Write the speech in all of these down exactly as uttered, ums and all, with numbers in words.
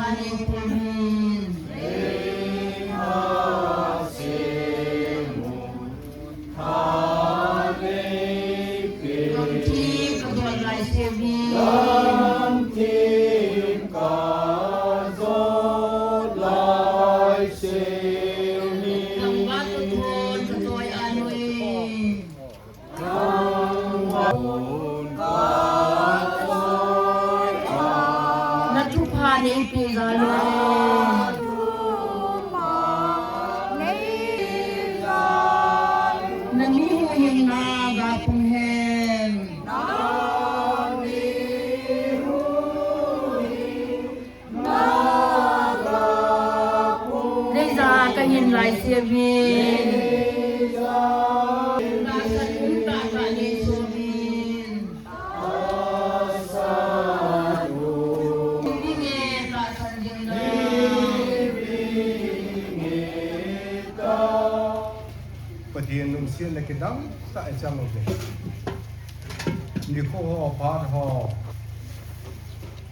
Ani pumin. Gamthip kadol lai seuvin. Thangvah kathon kachoi anui. Na thupha neipe jal o. Na mi huhhingna ga pung hen. Neija kahin lai seuvin. Tahsan un, tahsan nei seuvin. Pathen lungsetna kidang tah a chang uve. Nikho ho, phat ho.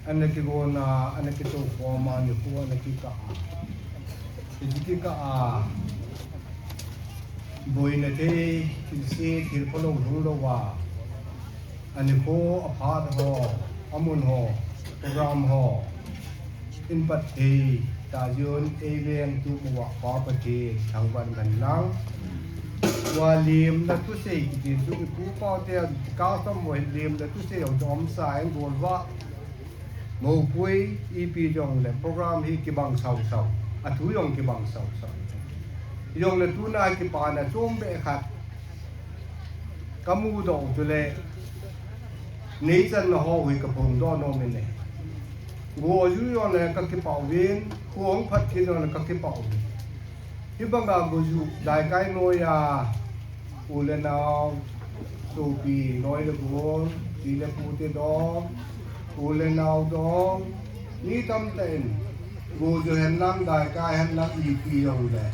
Ana kigona, ana kitoukhoma, nikho ana kikah a. Hiche kikah a. Boina thei, thilse, thil phalou lhung louva. Anikho, aphat ho, amun ho, program ho. Eihin pat thei, tah jeh un, eiveng tup uva Pa Pathen, thangvah in lang. Tua lemna thusei kiti chu, ipu ipa te, custom uva hin lemna thusei jong chu umsa, eingol uva. Moupui, ipi jongle, program hi kibang sausau. Athu jong kibang sausau. Jongle tuna kipana chom beh khat. Kamudoh u chule, neichanna ho hi kaphongdoh nom in e. Go ju jongle kakipah uvin, go hung phat kit jongle kakipah uvin. Hibanga go ju, daikai noiya, u le nao, sopi, noi le gol, pi le pu te dong, u le nao dong, mi tamtah in, go ju hen lang, daikai hen lang, ipi jongle.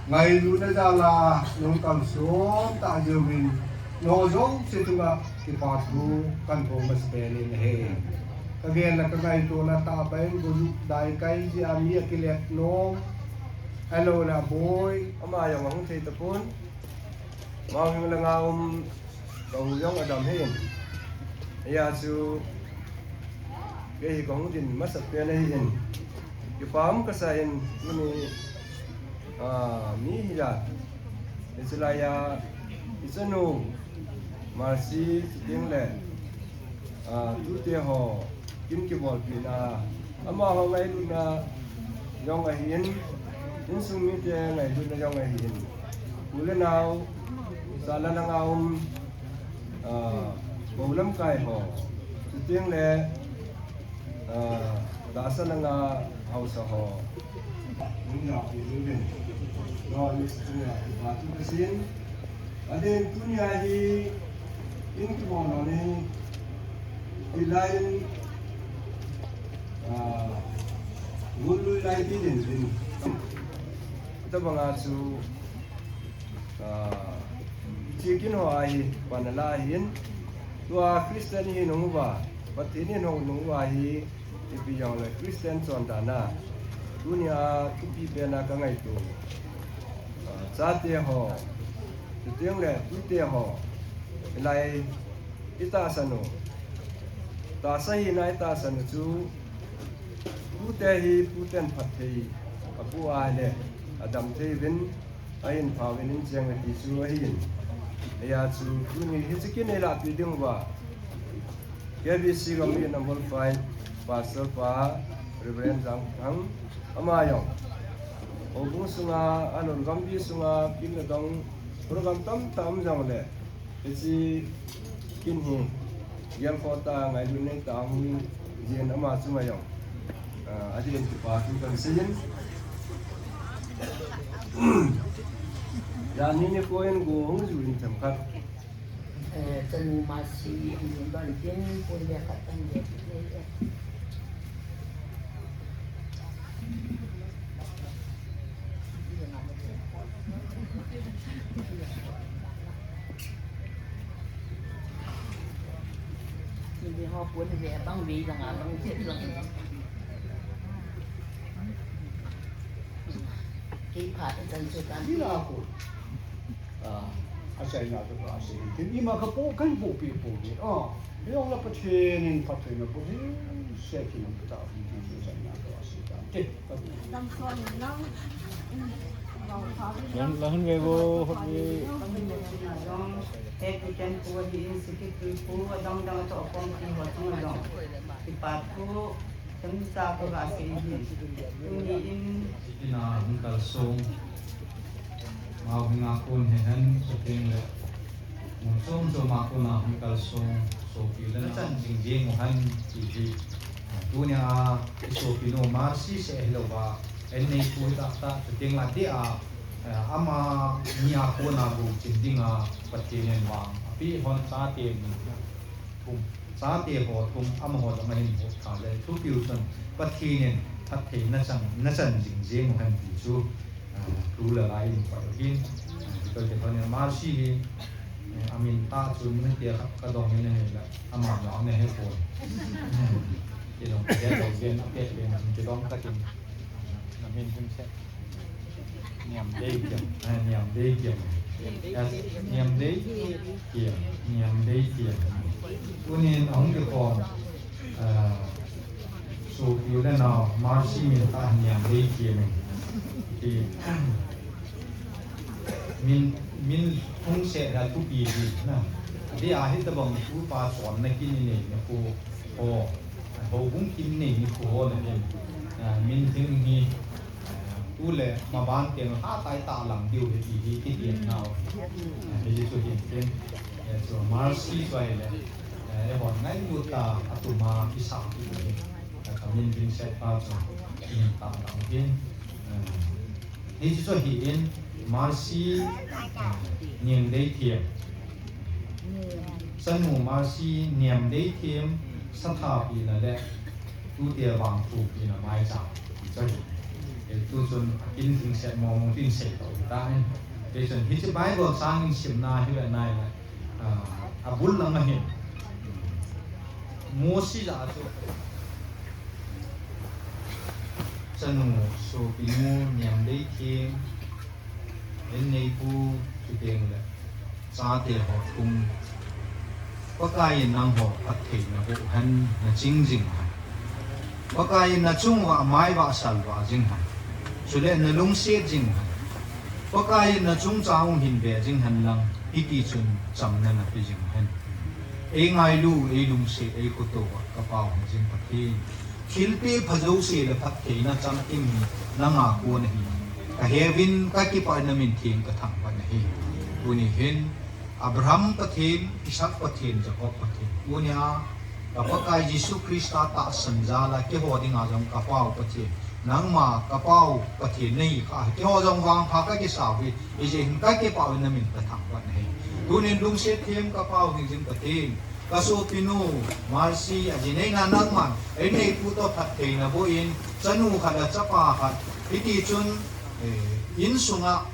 Ngailutna jal a, nung kalson tah jeh uvin, nangho jouse chunga kipa thu kahin phong masapen in ahi. Kagenna kangaitona tahbeh in, go ju daikai jeh a mi akilet nom, ahilou le aboi, ama jong ahung thei tapon. Mao hing langa um, kahung jong adam ahin. Hijeh chun, kei hi kahung din masapen ahin. Kipa um kasa in, tuni, ah, mi hijat. Hiche laiya, ichanu, Mercy, chuteng le, ah, tute ho, kin kibolpina, amaho ngailutna jong ahin, insung mite ngailutna jong ahin. U le nao, sahlang langa um, ah, bou lamkai ho, chuteng le, ah, tahsa langa haosa ho. Nungya pi uvin, loi ni chunga kipa thu kasin. Adeh in tunia hi, in kibol lou ni, hilai in, ah, ngol lui lai ti din din. Tabanga chu, ah, chikin ho ahi, panala ahin, tua Christian hi nung uva, Pathen in hou nung uva hi, ipi jongle Christian chondan a, tunia thupi pen a kangaito. Ah, chate ho, chuteng le tute ho, hilai itahsan u. Tahsa hina itahsan u chu, tute hi tuten phatthei apu a le, adam thei uvin, ahin pha uvin in cheng uve ti chu ahin. Hijeh chun, tuni hiche kin eilahpi ding uva, K B C Gambih number five, Pastor pa, Reverend Jangthang, ama jong. Houbung sunga, alol Gambih sunga, kin le dong, program tamtah um jongle, hiche kin hi, gelkhoh tah a ngailutna neitah a hung jin ama chunga jong. Ah, adin kipa thu kahin seiyin. Janhi nikho in go hung ju in themkhat. Eh, chanu Mercy, in don tin, pun le khat tan le. Ni ho pun le bang ve jang a bang chet jang. Phat a chan chu kan. Ni la ko. Ah, a chai na to ka se. Tin ima ka po kan po pi po ni. Ah, yong la Pathen in Pathen na po ni. Se ki na ta ni ki se chai na to se ta. Te. Lam son lang. Lan lan ve go hot ve. Te ku ken ku di in si ki ku ku dang dang to kom ki ho chung dang. Ki pa ku. Tuni cha ka ga sei hi. Tuni in. Ina hung kalsong. Mau hinga kon he hen, chuteng le. Mun chom chom a kona hung kalsong. Sopi le nachan jing jing u hen, ti hi. Tunia, i sopi nu Mercy seh hilou va. Einneipu tah tah, chuteng le dia, eh, ama ni a kona bou chin dinga, Pathen in vang. Api hon chate ni. Thum. Chate ho thum, amaho jong ahin hot kha le, thupiu chun Pathen in phatthei nachan, nachan jing jing u hen ti chu, ah, tu le lai in pai u hin, ah, Victor Stephen Mercy hi, eh, amin tah chu min te kha ka dong in ahi le, ama jong ana he pon. Ti dong ka he lo ven, a pet ven, ti dong ka tin. Na min him se. Niam Dei Kiam, eh, Niam Dei Kiam. Eh, Niam Dei Kiam, Niam Dei Kiam. Tunin ahung kikhom, eh, sopi u le nao, Mercy min tah Niam Dei Kiam. Ti, min, min hung se da thupi di na. Di a hi tabang tu pa chonna kin inei na ko. O, houbung kin nei ni ko ho na ken. Eh, min thing hi, eh, tu le maban teng ha tai ta lang diu hi ti hi kiti nau. Eh, hi chu hin ken. Eh, chu Mercy chu ahi le. Eh, hon ngai nu ta a tu ma ki sa ki ni. Eh, ka min bin set pa chu. Min ta ta ken. Eh, hi chu hi in Mercy, eh, Niam Dei Kiam. Chanu Mercy Niam Dei Kiam, sathapi na le. Tute vang thupi na mai cha. Ti chu hi. Eh, tu chun a kin thing set mo mo tin set to ta in. Ti chun hiche Bible chang in sim na hi le nai le. Ah, a bul lang ahin. Moses a chu. Chanu sopi nu Niam Dei Kiam. Einneipu chuteng le. Chate ho thum. Pakai in nangho phatthei na boh hen na ching jing hen. Pakai in na chung uva mai va sal va jing hen. Chule na lungset jing hen. Pakai in na chungchang u hin ve jing hen lang, hiti chun chamna na pe jing hen. Ei ngailu, ei lungset, ei khoto uva ka Pa u hing jing Pathen. Thilpeh pha jouse le phattheina changkim hi nanga kon ahi. Ka heuvin ka kipah in na min theng ka thangvah in ahi. Tuni hin Abraham Pathen, Isaac Pathen, Jacob Pathen. Tunia ka Pakai Jesu Christa tahsan jal a keiho dinga jong ka Pa u Pathen. Nangma ka Pa u Pathen nahi kha, keiho jong vangpha ka kisa uve, hijeh hin ka kipah uvin na min ka thangvah in ahi. Tunin lungset them ka Pa u hing jing Pathen. Ka sopinu, Mercy, a ji neina nangman, einneipu toh phattheina boh in, chanu khat le chapa khat. Hiti chun, eh, insunga,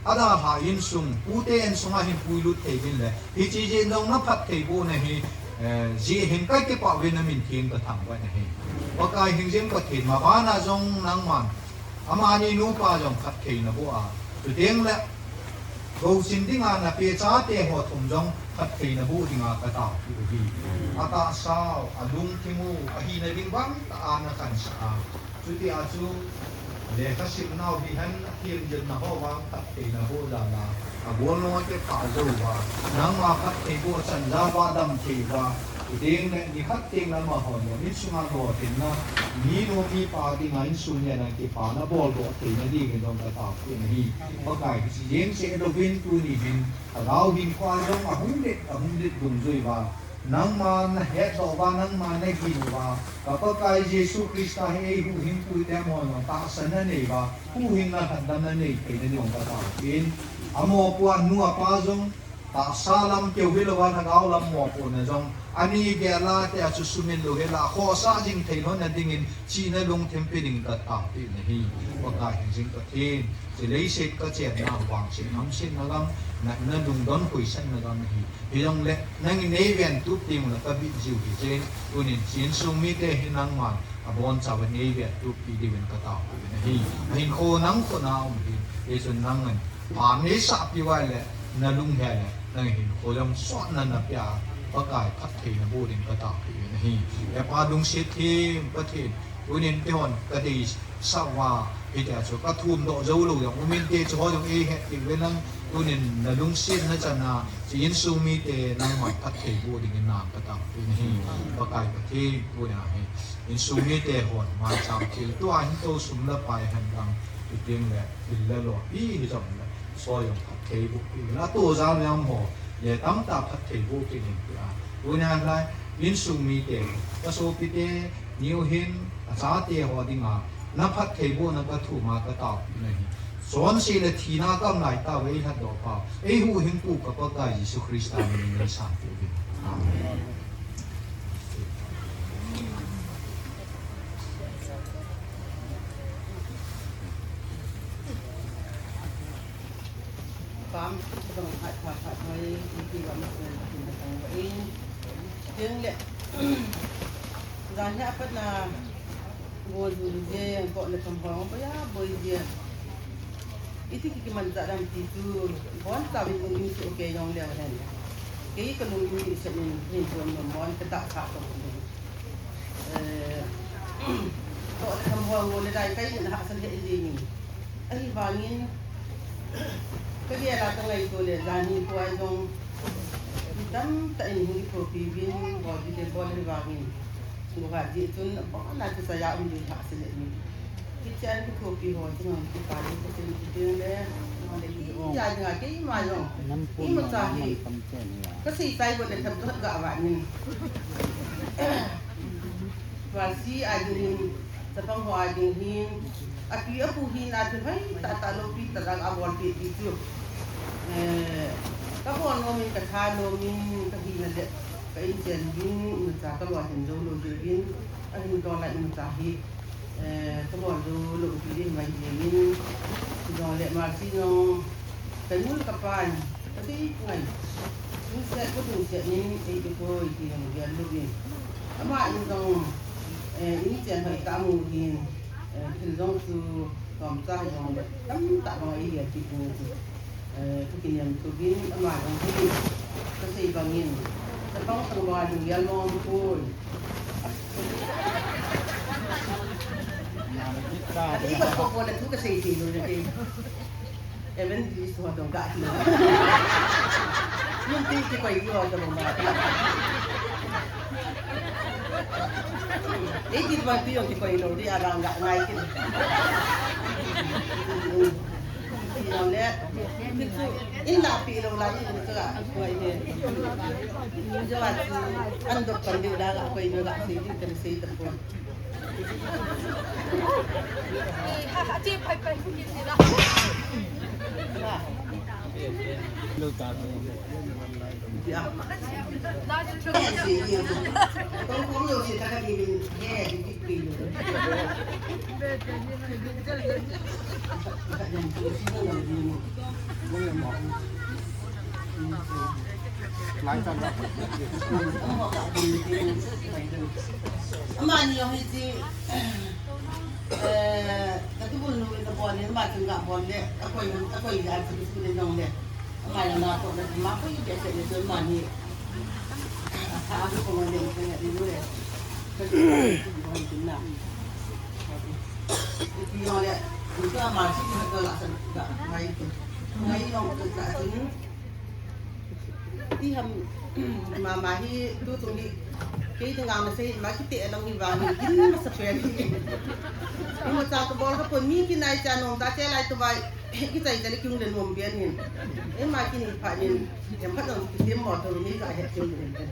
adalha insung, pute insunga hin puilut thei uvin le. Hiche jeh in jong na phatthei boh na hi, eh, jeh hin ka kipah uvin na min theng ka thangvah in ahi. Pakai hing jing Pathen, mabana jong nangman, amani nupa jong phattheina boh a. Chuteng le, gouchin dinga na pe chate ho thum jong phattheina boh dinga ka taopeh u ahi. Atahsa u, alungthim u, ahina ding bang tah a na khansah a. Chuti a chu, lekha simnau hihen, athem jilna ho vang phattheina boh jal a. Agol nung a kipah jou uva. Nangma phatthei boh chan jal uva dam thei uva. Chuteng le, nikhat teng le amaho jong, insunga lolhinna, minu mipa dinga insung ngen a kipana boldoh theina dingin jong ka taopeh in ahi. Pakai, hiche jeng seh louvin tuni hin, ka lhagao hinkhoa jong ahung let, ahung let dungjui uva. Nangma na hetdoh uva, nangma na gin uva. Ka Pakai Jesu Christa hi eihuhhingpui te amaho jong tahsan na nei uva. Huhhingna lhatdamna nei theina ding jong ka taopeh in. Amopoa anu apa jong, tahsa lam keu hilouva lhagao lam mopohna jong, Ani gela te a chu sumil lou hela, khohsah jing thei lhon na dingin, chihna lungthim pe ding kataopeh nahi. Pakai hingjing Pathen, hiche leiset kachenna, vangset namsetna gam, na, nalungdon khoisatna gam ahi. Hijongle, nangin neiven tup ding ula kabit jiu hijeh in, tunin hiche insung mite hi nangman, abonchauvin neiven tup pi diuvin kataopeh nahi. Ahinkho nang khut a um ahi, hichun nangin, pha neisahpeh uva le, nalunghel le, nangin hinkho jong sotna napeh a, Pakai phatthei naboh ding kataopeh nahi. He Pa lungset them Pathen, tunin keihon kadeisah uva, hitia chu kathum doh jou lou jong umin, hiche ho jong eihet kit uvin lang, tunin nalungsetna chan a, hiche insung mite nangman phatthei boh dingin nang kataopeh nahi. Pakai Pathen, tunia hi insung mite hon, maicham thil tua hin tou sum le pai hen lang, hiteng le, thil le lo, ipi hijongle, soh jong phatthei boh kit uvin, atoh jang jang ho, le tamtah phatthei boh kit uvin tia. Tunia lai, insung mite, kasopite, niu hin, achate ho dinga, naphattheibohna kathum a kataopeh nahi. Chonse le thina kaum lai tauve, eilhatdoh pau, eihuhhingpu ka Pakai Jesu Christa min in neisanpeh uvin. Amen. Pam, kadong phat, phat, phat, hoi, iti wa ma sen, iti na tang wa in. Jeng le. Jan le apat na, go ju je, ko le kam ho, ko ya, boi je. Iti ki kimanchah dam ti chu, boncha vin lungding chu okay jong leu hen. Kei kalungding ding set in, hin pon mon mon, katahsa tong. Eh, toh le tham ho ngo le dai kai le hahsa lheh jeng in. Ahivangin, kagel a kangaito le, jani tua jong, mi tamtah in hung kithopi uvin, bol ding le bol ahivangin. Sum khat jeh chun, abon a chu saya um ding hahsa lheh in. Hiche a kithopi ho chunga kipa le, Pathen chuteng le, le kiya dinga keima jong, imacha hi, kasei chai got le tham chu hat ga va nin. Mercy a ding hin, chapang ho a ding hin, api apu hin, athil hoitah tah loupi tah a abolpeh ti chu. Eh, kabol nom in, katha nom in, kahina le, ka inchen uvin, imacha kabol hin jou lou jeh uvin, ahin dol a imacha hi. Eh, kabol jou lou pi ding mai jeng in, hijongle Mercy jong, kanu le kapan, kadei ngai. Lungset, kalungset in, eiti poi, ti jong gel lou in. Ama in jong, eh, inchen hoitah amu hin, eh, thil jong chu, tomcha hijongle, tamtah bang a eihil kit u chu. Eh, kakinem tuvin, ama jong hi, kasei bangin, chapang tangval in gel mong poi. Ati ko ko ko le thu kasei thei lou le kei. Evangelist ho dong ka ti. Yun ti kikoi ti ho dong ba. Ei kit bang ti jong kikoi lou di, abang ga ngai kit. Ti jong le, in la pi lou la, in chu la, koi he. Chu la chu, an dok pan diu la, la koi diu la, sei diu kan sei ta poi. Lou ta. Amani jong hiche, eh, katubul nu in kabol in, ama chun kabol le, akoi, akoi le, achu le jong le. Amai la na to na ma ko i be se le so ma ni. Asa a ko ma le ko ya ni le. Ko ni na. Ti yo le. Ni ko ma si ni ko la sa ga mai ko. Mai no ko ka tin. Ti ham mama hi tu tung hi. Kei tu ngang na se ma kiti e long hi ba ni. Kin ma sa pe ni. Ni ma cha ko bol ka pon mi kinai cha nong ta che lai tu bai. Kichai chai le kiung le nom pian hin. Ei ma kini pha nin. Em khat jong kisem mo tho ni ka he chem le.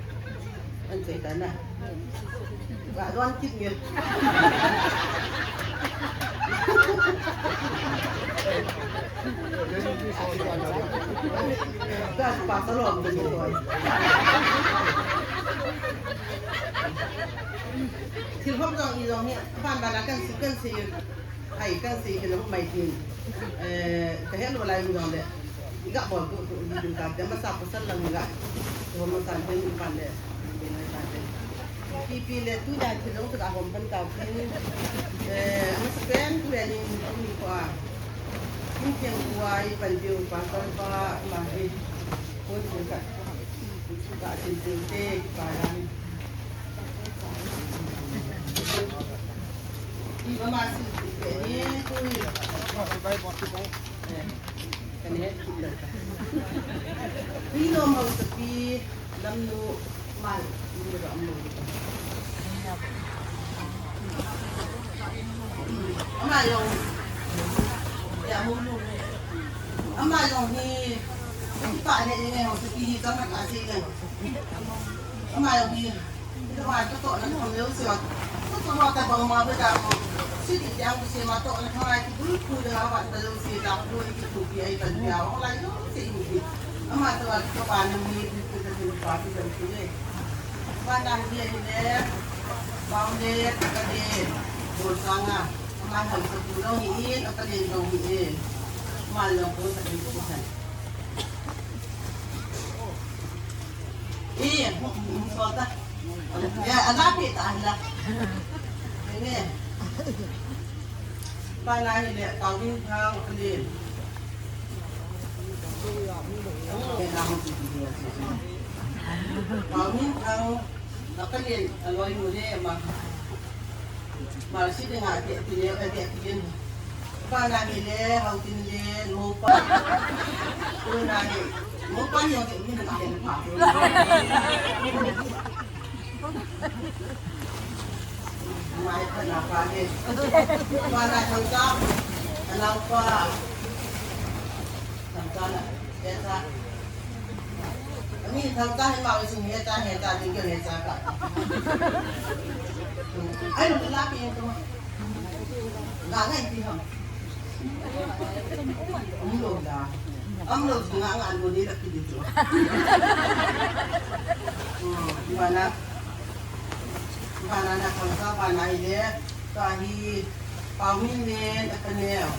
An chai ta na. Ka don kit nge. Ka pa salom tu ni. Thil hom jong i jong hi, ban ban a kan sei, kan sei, ai, kan sei kit lou mai tin. Eh, ka het lou lai u jong le. I ga bol tu, tu, i ding ka te, masa pasal lang i ga. Tu masa te ni pan le. Pi pi le tu da thil jong tu ga hom pan ka tin. Eh, masa pen tu le ni, ni ko a. Ni kiang ko a i pan tiu pa sol pa ma hi. Ko ni ka. Ka tin tiu te pa lang. Ama jong hi, pa ne ne ho se pi hi ka ma ka se ne. Ama jong hi. Ito ma to to na thang leo se wa. To to ma ta bang ma ba ta mo. Si ti yang se ma to na thang ai ki bul ku da wa ta leo se ta ku ki ku pi ai kan ya. O lai do se ni. Ama to wa to pa na mi ku ku ta ku pa ki da ku le. Ba na ni le. Ba le ka de. Bo sa nga. Ama ha sa ku lo ni in, apa le lo ni in. Ma lo ko ta ku ku ta. Eh, hmm, hmm, solta. Ya, ala pi ta ala. Ini. Pala ini, Tawin Thang, Kalin. Tawin Thang, Kalin, aloi mule ma. Marsi dinga te tine ka te tin. Pa na ni le, hau tin le, mo pa. Tu na ni, mo pa ni te ni na te pa. Mai pa na pa ni. Pa na thang ka. Anau pa. Thang ka na. Esa. Ani thang ka ni ma wi sing he ta he ta ni ke he ta ka. Ai lo la pi ko. Nga ngai ti ham. Umlo la. Umlo ti nga nga lo ni la ki di tu. Hmm, bana. Bana na khang sa bana ile. Ka hi Pawmin nen a ka neo.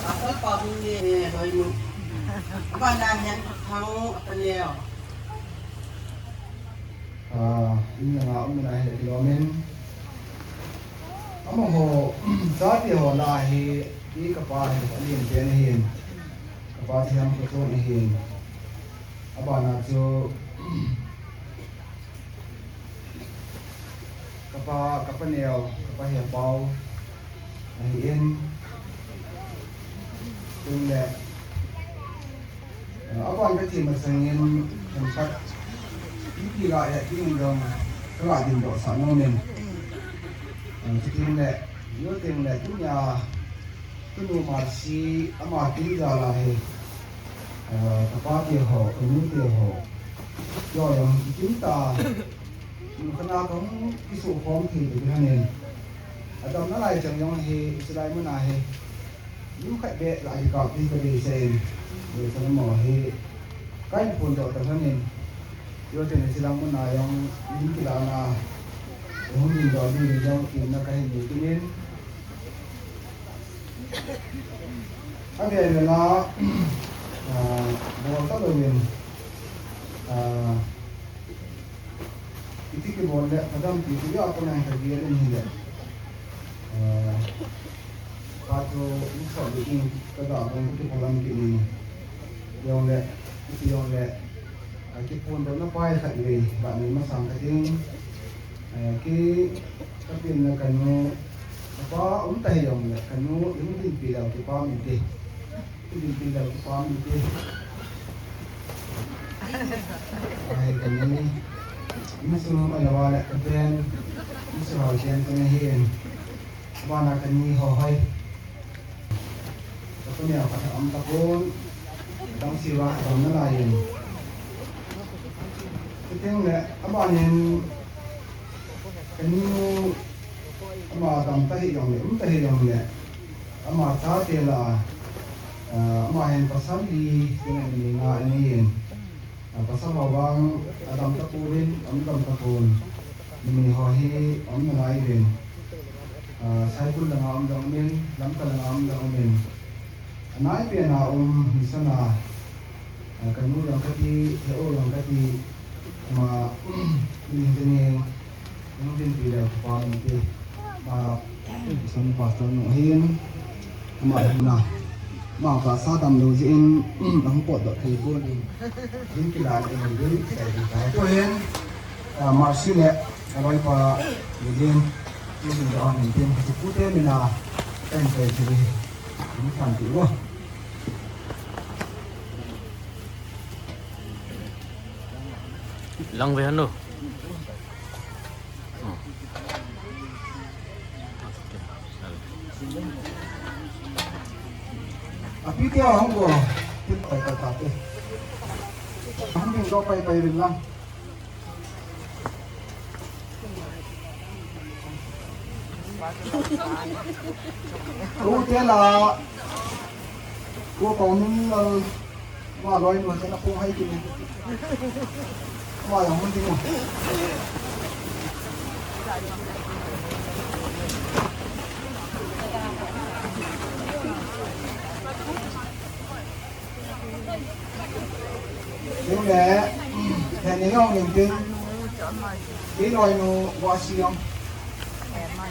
Ka ka Pawmin nen hoi nu. Bana hen khang a ka neo. Ah, in nga um na he kilomin. Amaho, chate ho lah a hi, i kapa hi, alien pen ahin. Kapa thiam kutun ahin. Abana chu, kapa, kapa neo, kapa hepao. Ahin. Tin le. Aban ka ti masangin, kan khat, ipi ga ya ti jong, ka ga dingdoh sah nom in. Chuting le, yo ting le, tunia, tunu Marsi, ama tin jal a hi, ka pa te ho, ka nu te ho, yo jong kitin ta, Nukhat a kahung kisukhom thei ding ahin. Adamna lai chang jong hi, hiche lai mun a hi. Nukhat beh lah a kikap ding kadeisah in. Hiche lai mun a hi. Kahin phondoh ta lhonin. Hiche lai mun a jong, min kilah na. Hung dingdoh ding jong, kimna kahin nei kit in. Avel vel a, ah, bol talou in, ah, iti kibol le, kadam ti ti a, kona ka gel in hile. Ah, pa chu, in sot le in, ka ga bang ka kiphalam kit in. Jong le, iti jong le, A kiphondohna pai khat vei, ba nei masang ka ting. Eh, ki, ka tin na ka nu, ka pa um ta hi jong le, ka nu, in dinpi lou kipa min ti. In dinpi lou kipa min ti. Ai, ka ni, in sung a la wa le, ka pen, in sung a ken ka ni hin. Ba na ka ni ho hoi. Ka pu neo khat a um tapon, dang siva ka dam nalai in. Chuteng le, aban in, ka nu, ama dam ta hi jong le, um ta hi jong le, ama chate lah a, ah, ama hin pasal li, tin a ni nga a ni in. Pasal ho vang adam tapouvin, aum dam tapon. Numei ho hi aum nalai uvin. Ah, Saikul langa aum dam umin, Lamka langa aum dam umin. Anai pena um, nisana, ah, kanu jong kati, he-u jong kati, ama, ni dingin, ni ding pi leu pa ni ti. Ah, Pastor nu hin, ama hin na. Ama pa sa damlou jeh in, ahung potdoh thei pon. Hin kila in, hin kila in. Tua hin, ah, Mercy le, aloipa, ni hin, ni hin da on hin tin, ti pute mina, kan kai ti. Hin kan ti wo. Lang ve hanu. Api te ahung go. Tin pai pai ta te. Ahung ding go pai pai rin lang. Tu te la. Ko ko nun la. Ama loi nu chana ko hai kini. Ama jong mun ding. Ding le, he ni jong ning tin. Kei loi nu wa si jong.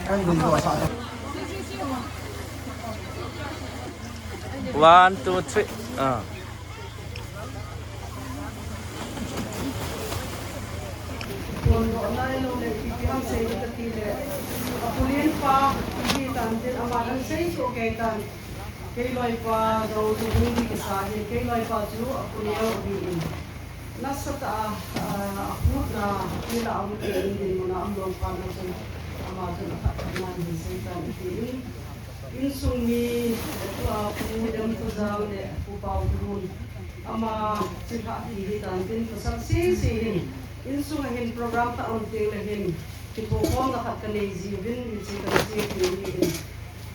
Kan ding ko sa. One, two, three. Ah. Phondoh nailou le, ipi ham sei ding kati le, apu lenpa, ipi tan tin, aman asei soh kei tan, kei loipa jong chu hung ding kasa ahin, kei loipa chu apu neo ahin. Nasatah a, ah, akhut na, kila aum kei in dinmun a aum lou phat na chun, ama chun aphat phat nan hin sei tan itin. Insung mi, tua Pu Dem Khojang le Pu Pau Khun, ama chilhah ti hi tan tin pasal sese hin, insung a hin program khat aum teng le hin, kithokhomna khat kanei jiuvin, hiche kache ti hi in.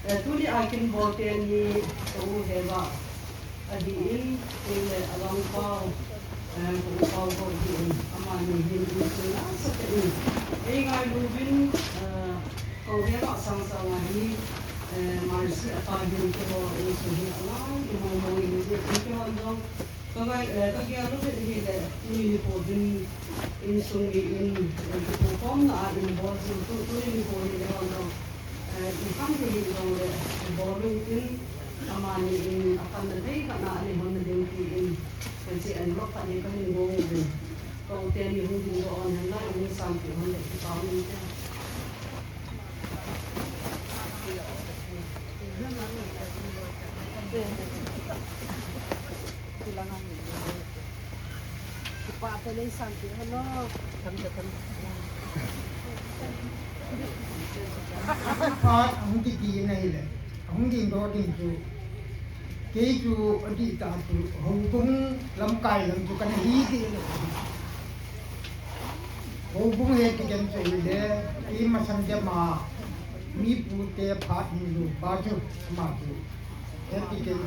Eh, tuni a kin bol teni ka u Heva ahin, kei le alangpau, eh, ka u Pau ho ahin, amani hin insung nasatah in. Ei ngailu uvin, eh, Ka u Heva sang sang a hi, eh, Mercy apa hin keiho insung hi alai, i mong mong in, i, i keiho jong. Ka ngai, eh, ka gel lou uvin ahile, tuni nikho hin insung mi in, eh, kithokhomna a in bol jing u, tuni nikho hin keiho jong, eh, i ham hi jongle, i bol u tin, amani in, apanna dei khat na, ani hon na ding ti in, kan che an lok khat hi kan in bol uvin. Ka u teni hung ding doh on hen lang, in san ti hon le, kipah um inte. Phat ahung kiti na hile, ahung ding doh ding chu, kei chu adih tah chu, houbung lamkai lang chu kana hi ti le. Houbung he ti ken chu hile, i masang dia ma, mi pu te phat ni lu pa chu, ama chu. He ti ken.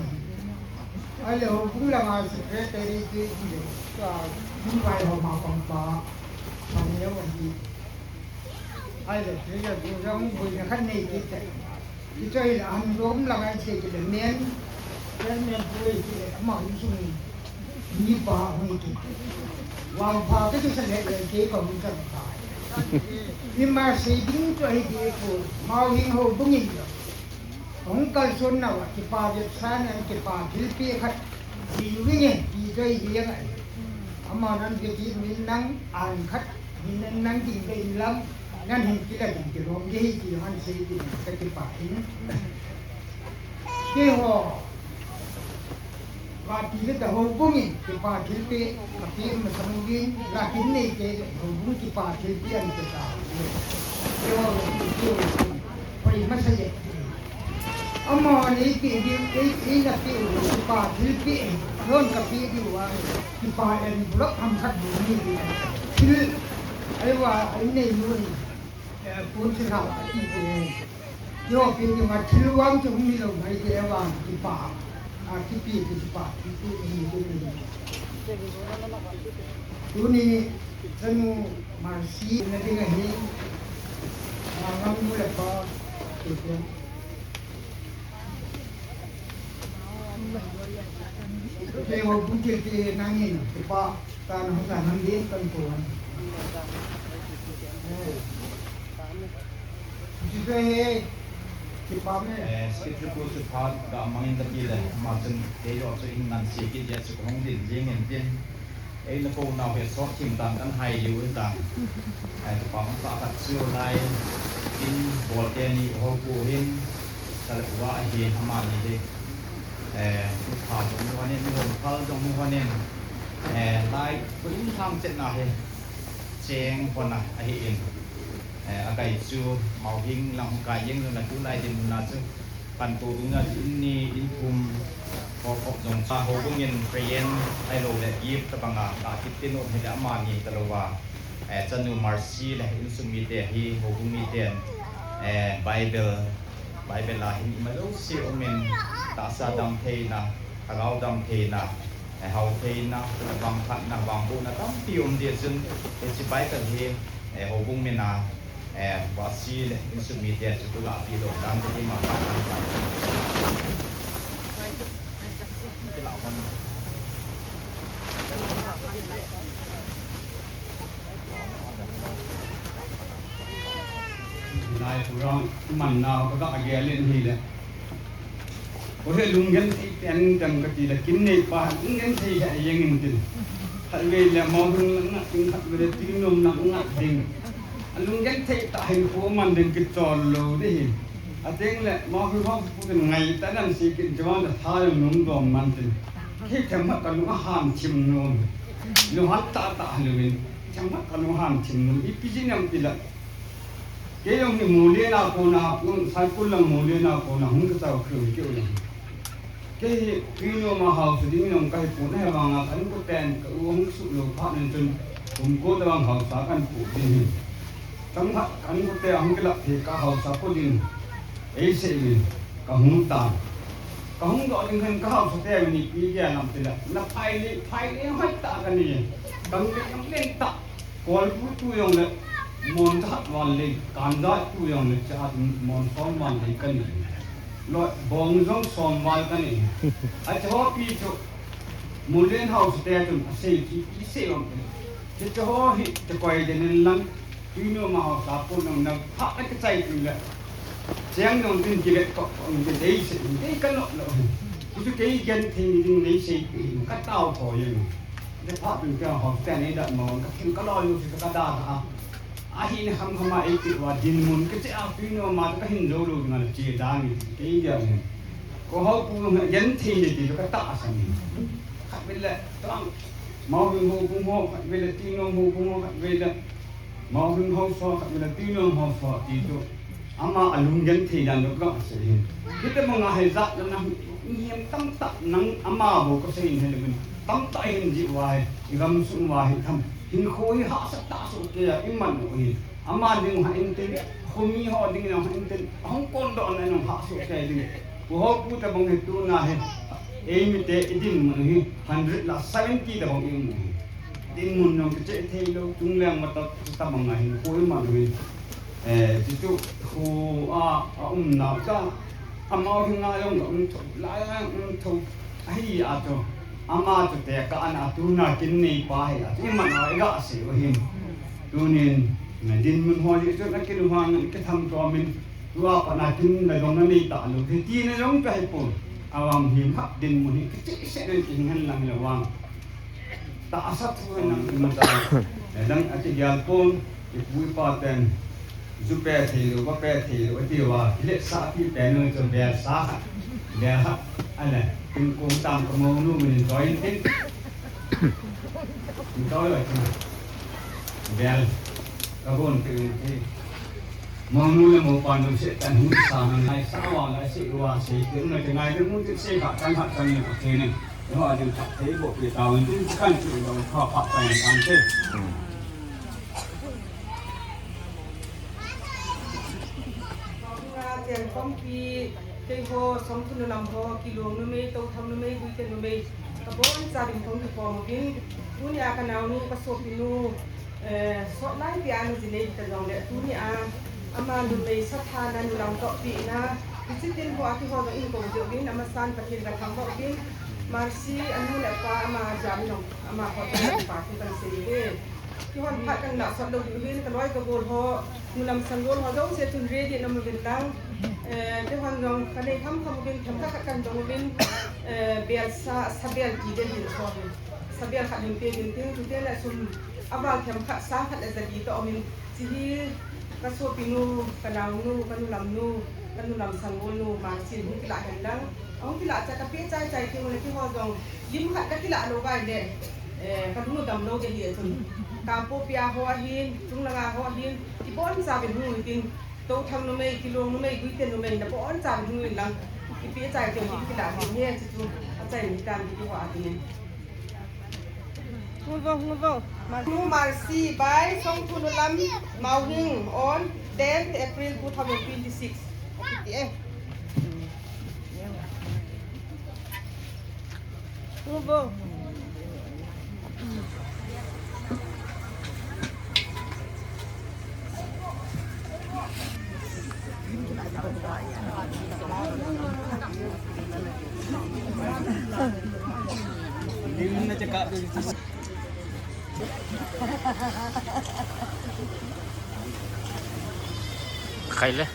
Ahile houbung langa secretary ti ti le, ka, mi vai ho ma pang pa, pa neo ahi. Ahile, ti le, tu jong, bui na khan nei ti te. Hiche hi la han dom la ngai che kile men, men, men pule kile ama insung mipa hung kit. Vangpha ka kisa le le kei ka hung chan kha. Ima sei ding chu ahi ti ko, mau hing houbung in. Hung kalson na uva kipa vetsahna, kipa thilpeh khat. Ji uvin e, ti chu ahi jeng ahi. Ama nan ve ti min nang an khat. Min nang ding ve in lang, nan hin kila ding kilom ding hi ti han sei ding ka kipah in. Keiho, vati le ta houbung in, kipa thilpeh, kapeh masang uvin, la kin nei te houbung kipa thilpeh an kipah. Keiho, keiho, koi masa je. Ama nei peh diu, ei, ei na peh u, kipa thilpeh, lon ka peh diu a, kipa envelope ham khat bu ni di. Thil, ei va, ei nei nu ni, eh, kun si kha, i pe. Yo peh diu ma thil vang chu mi lo mai te vang, kipa, a, kipe, kipa, kipe, ni, ni, ni. Tuni chanu Mercy na ding ahi. Mangam nu le pa. Kei ho bung kei kei nangin, kipa, ta na ho ta nang din kan ko. Eh. Kipa me. Eh, secretary ko chu phat ka mangin ka ti le, ama chun kei lo chu in nan si ki dia chu hong din jing in tin. Ei, na ko nau he sok thim dan kan hai liu hi ta. Ai, tu pa hong sa khat siu lai. In bol te ni ho ko hin. Sa le wa hi ama ni de. Eh, tu pa jong nu hanin, nu hon pal jong nu hanin. Eh, lai, ko in thang chet na he. Cheng hon a, ahi in. Eh, a kai chu, Mauhing lang hong kai jeng na tu lai din na chu. Kan ko dung a chu in ni, in thum, ho khop jong cha ho dung in prayer, ahilou le gift tabang a, ka kit te nom hi le ama ni ta lou a. Eh, chanu Mercy le insung mite hi, ho dung mite, eh, Bible, Bible a hin ima jouse um in, tahsa dam theina, thagau dam theina, eh, hao theina, vangphatna, vangbohna tampi um ding chun, hiche Bible hi, eh, houbung min a, eh, Vasi le insung mite chu tu lah pi doh dan te ma pa. Lai program manna ka ga gel in hi le. Ko he lunggenthei ten ten ka ti le, kin nei pa lunggenthei he jeng in tin. Khatvei le Mauhing lang ngat ding, khatvei le Tuinom lang ngat ding. A lunggenthei tah hin ko man ding kichol lou ding hi. A teng le Mauhing ho pu tin ngai ta nan si kin jong le tha jong nung dom man tin. Kei themkhat ka lung a ham chim nom. Lunghan tah tah lou in. Themkhat ka lung ham chim nom. Ipi jeh ham ti le. Kei jong hi Mulen a kona, um, Saikul lang Mulen a kona, hung ka chau khiu hi kei jong. Kei hi, Tuinom a haosa ding jong ka hi pon ahi vang a, ka inkoten ka u hung suh lou phat in chun, kum ko tabang haosa kan pu ding hi. Chang khat, ka inkote a hung kilap thei ka haosa po ding, ei sei in, ka hung tan. Ka hung doh ding hin ka haosa te ni pi ge lam ti le, na phai le, phai le hoi ta ka ni, ka hung le, hung le ta. Kolbu tu jong le, mon jat val le, kan jat tu jong le, cha mon som val le ka ni. Lo, bong jong som val ka ni. A cha ho pi chu, Mulen haosa te chun, a sei chu, i sei om te. Che cha ho hi, te koi den in lang, Tuinom a haosa po nong na, pha ka chai tu le. Cheng nong tin ki le ko, ong ke dei sei, dei ka lo lo. Chu kei genthei ding nei sei, ka tao tho jeng. Te pha tun te ho te nei da mo ka thin ka lo lu si ka da da. A hi ne ham ham a ei ti wa dinmun ka che a Tuinom a ka hin lo lo na che da ni ke ya ni. Ko ho pu no yan thi ni ti ka ta sa ni. Khatvei le tang Mauhing ho pu ho khatvei le Tuinom ho pu ho khatvei le Mauhing haosa khatvei le Tuinom haosa ti tu. Ama a lunggenthei dan jong ka sei hin. Hitabang a hi jat na na hi, niam tamtah nang ama bou ka sei hin hi le min. Tamtah hin ji uva hi, i gamsung uva hi tham. Hinkho hi hahsat tah soh kei a i man u hi. Ama ding ha in tin, khomi ho ding jong ha in tin, hung kondoh na jong hahsat kei ding. Ko ho pu tabang hi tuna hi, eimi te i dinmun hi, hundred la seventy tabang i um u hi. Dinmun jong kicheh thei lou, chung leng ma ta, tabang a hinkho i man u hi. Eh, chuchu khu a, a umna ka, amau hi nga jong ka um tho, lai a um tho, ahi a chu, ama chu te ka ana tuna kin nei pa hi a, chu i man a i ga sei u hin. Tunin, na dinmun ho hi chu na kin u hang, na kitham to min, tua pa na kin na jong na nei ta lou, hi ti na jong ka hi pon, awam hi ma dinmun hi, kicheh se na ki hin lang le wang. Tahsa thu nang i mata. Eh, nang a ti gial pon, i pu i pa ten, ju pe thei lou, va pe thei lou, a ti va, le sa pi pe no cho bel sa, bel ha, a le, tin kong tam ka mo nu min join tin. Tin to le tin. Bel, ka bon tin tin. Mo nu le mo pa nu se tan hu sa nang lai sa wa lai se wa se tin na te ngai tin mu tin se ka tan ha tan ni ko te ne. Yo, a ding khat thei bou pi tau in, tin kan chu dong kha pha tai kan te. Nga chen khompi, keiho, Somthunu lam ho, Kilong numei, Touthang numei, Guite numei, Kabonchauvin kahung kikhom uvin, tunia kanaonu, kasopinu, eh, sot lai pia ana ji nei ta jongle, tunia ama numei satha na, nulam tohpi na, hiche tin hoa kihou jong in kou jeh uvin, amasan Pathen kathangvah uvin, Mercy anu le apa ama jam jong, ama ho pa tin kaseiyuve. Kihon phat kana sot lou diu hin, kaloi kagol ho, nulam sangol ho jouse chun ready na um uvin lang. Eh, kihon jong kanei khamkham uvin, themkhat khat kana dong uvin, eh, bel sa, sabel ti den hin so hin. Sabel khat hin pe din tin, tute le sum aval themkhat, sang khat le jali toh um in. Hiche hi kasopinu, kanaonu, kanulamnu, kanulam sangolnu, Mercy hin kilah hen lang. Ahung kilah cha kapeh chai chai teng ule keiho jong lim khat kakilah lou vai le, eh, kalung u damlou ding ahi chun. Kangpokpi a ho ahin, chunglanga ho ahin, kibonchauvin hung uvin tin, Touthang numei, Kilong numei, Guite numei, nabonchauvin hung uvin lang. Kipeh chai teng ule kilah ding ahi, chuchu achai ni tan keiho a ding. Hung vo, hung vo. Mercy. Nu Mercy by Songthu Nulam, Mauhing, on tenth April two thousand twenty-six. Akiti e. Hung vo. Khai le.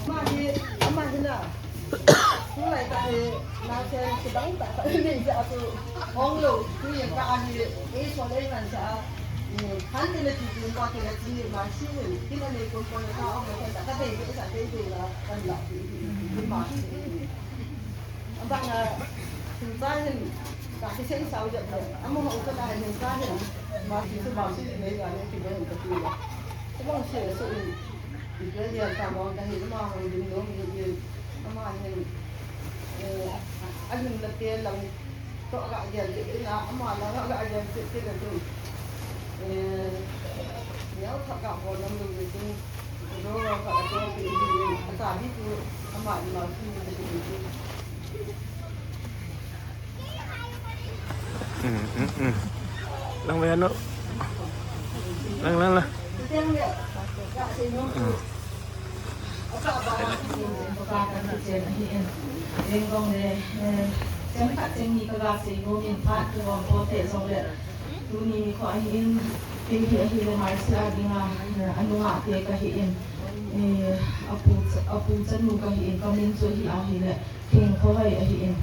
Ama hi, ama hi na. Tulai tah hi, naosen kidang tah tah hi nei jeh a chu, hung lou, tui in ka ahi, ei sol ei ngan jeh a, um, han tin a ti tin ka ti la ti, Mercy hin, tin a nei kon kon ka hung lou, ka dei dei sa dei dei la, kan la ti, ti, ti, Mercy. Abang a, thil cha hin, ka kisei sao jep le, amaho ka la hin cha hin, Mercy chu Mercy nei ga le, ti ba hin ka ti le. Abang se, se in, Israel ta bang ka hin, amaho ding nom ni, ama hin, eh, a, a, alhun na te lang, toh ka gel te, ina, ama la ka gel te, te le tu. Eh, neo thak ka ko lam lu le tu. Ro ro ka ko ti, ata bi tu, ama ni ma tu, tu, tu. Lang ve ano. Lang, lang, lang. Ka kan kichen ahi in. Eng jong le, eh, cheng khat cheng ni ka ga sei nom in phat kihom po te jong le. Tuni nikho ahi in, kei hi ahi le Marcia dinga, eh, anungah te ka hi in. Eh, apu, apu chanu ka hi in, ka min chu hi ahi le. Thing khovai ahi in,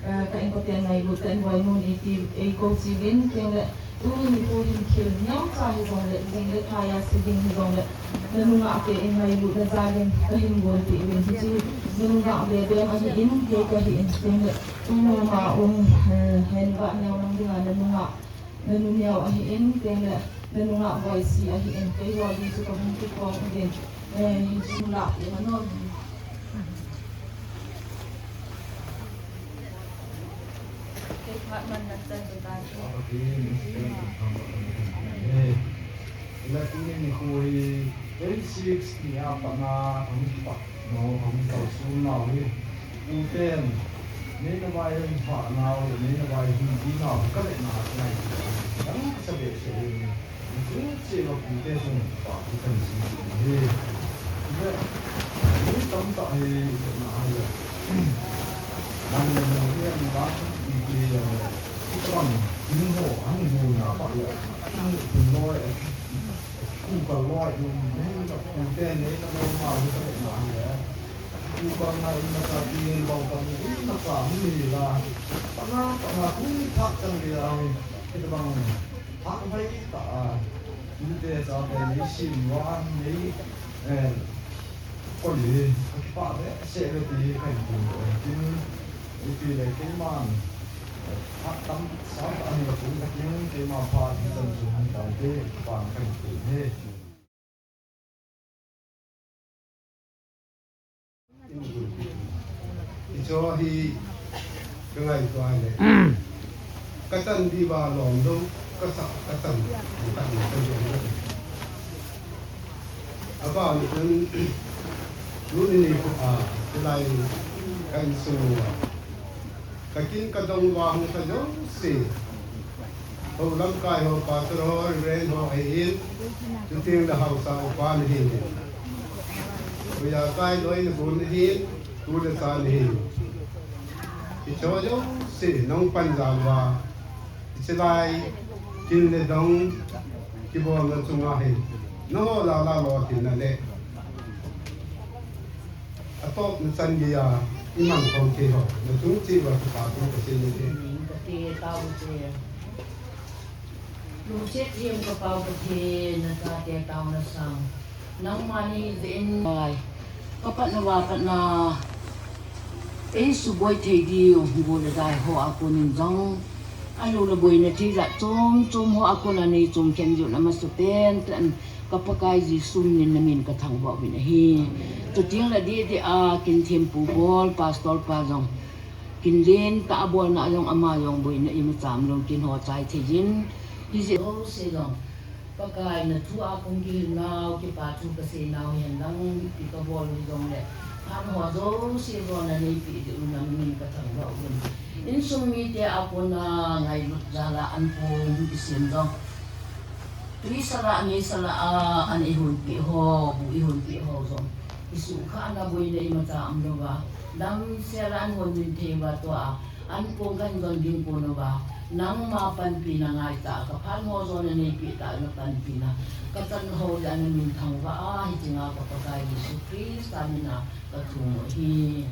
eh, ka inkoten ngailut tah in Vainun iti eikou chiuvin, teng le tuni nikho hin thil neocha hijong le, jing le thai a se ding hijong le, na nungah te in ngailutna jal in ka hin gonpeh uvin, hiche na nungah bebe ahi in, kei ka hi in, teng le tunom a um, eh, hen va neo lang dinga na nungah, na nu neo ahi in, teng le na nungah Vaisi ahi in, kei ho di chu ka hung kikhom uvin, eh, hiche nungah te manom. Kei phat man nan chan chu ta chu. Ila tuni nikho hi eight six ni a pat na hung kipat nau, hung kipat sun nau hi. Tuten, nei na vai hung phat nau, nei na vai hung di nau, ka le na ngai. Dang sa be se. Hiche va pute sung pa ki kan si hi. Ve, ni tamtah hi na hai le. Nan le mo hi an ba ki ki ya le. Ki tam kin ho an hu na pa le. Kin loi, ku ka loi ni na pute ni na mo ma hu ka na hai le. Ku ka na in na ka ki ni ba ka ni na ka ni la. Pa na pa na ku ni tha chang le ai. Ki ta bang. Phat hoi ta a, tute chate nei sim uva, nei, eh, koi le, kipah behseh uve ti kahin pum uve. Tin, ipi le keiman, eh, phat tamsah tah ahi le pum katin, keima phat hichan chu hung tante, pan kahin pum uve. Hicho hi ka ngaito a le. Ka tan diuva lom lou, ka sa ka tan, ka tan, ka tan. Abanin, tuni nikho a, hilai ka insung uva. Ka kin ka dong uva hung sa jouse. Ho lamkai ho, pastor ho, reverend ho ahin, chuteng le haosa upa nahin. Hoiya kai loi nabon nahin, tu le cha nahin. Hicho jouse, nahung panjal uva. Hichelai, kin le dong, kibolna chunga hin. Nangho lala lolhinna le. Atop na chan geiya, iman khom thei ho, na chung cheh uva kipa thu kasei e. Ka te tao che. Lungset them ka Pau Pathen, na chate taona sang. Nangma nei jeh in. Ka patna uva patna. Ei suboi thei diu, gol le dai ho a konin jong. Alou le boina thei jat chom chom ho a kona nei chom khen diu na masa pen tan. Ka Pakai Jesu minin na min ka thangvah uvin ahi. Chuteng le didi a kin thempu bol, pastor pa jong. Kin len tah a bolna jong ama jong boina imacha umlou kin ho chai thei jin. Hijeh jouse jong. Pakai na thu a kong kihil nau, kipa thu kasei nau hen lang, ipi kabol u jong le. Phat ho jouse jong na neipi diu na min ka thangvah uvin. Insung mite a kona ngailut jal a an kong kisem jong. Tui sala, ngei sala a, an ihonpeh ho, bu ihonpeh ho jong. Isuhkhahna boina imacha umlouva. Damsel a an hon min thei uva tua, an kong kan jon ding kon uva. Nangma panpina ngaitah, ka phat ho jong na neipeh tah na panpina. Ka chan ho le na min thangvah a, hiche nga ka Pakai Jesu Christa mina ka thum u ahi.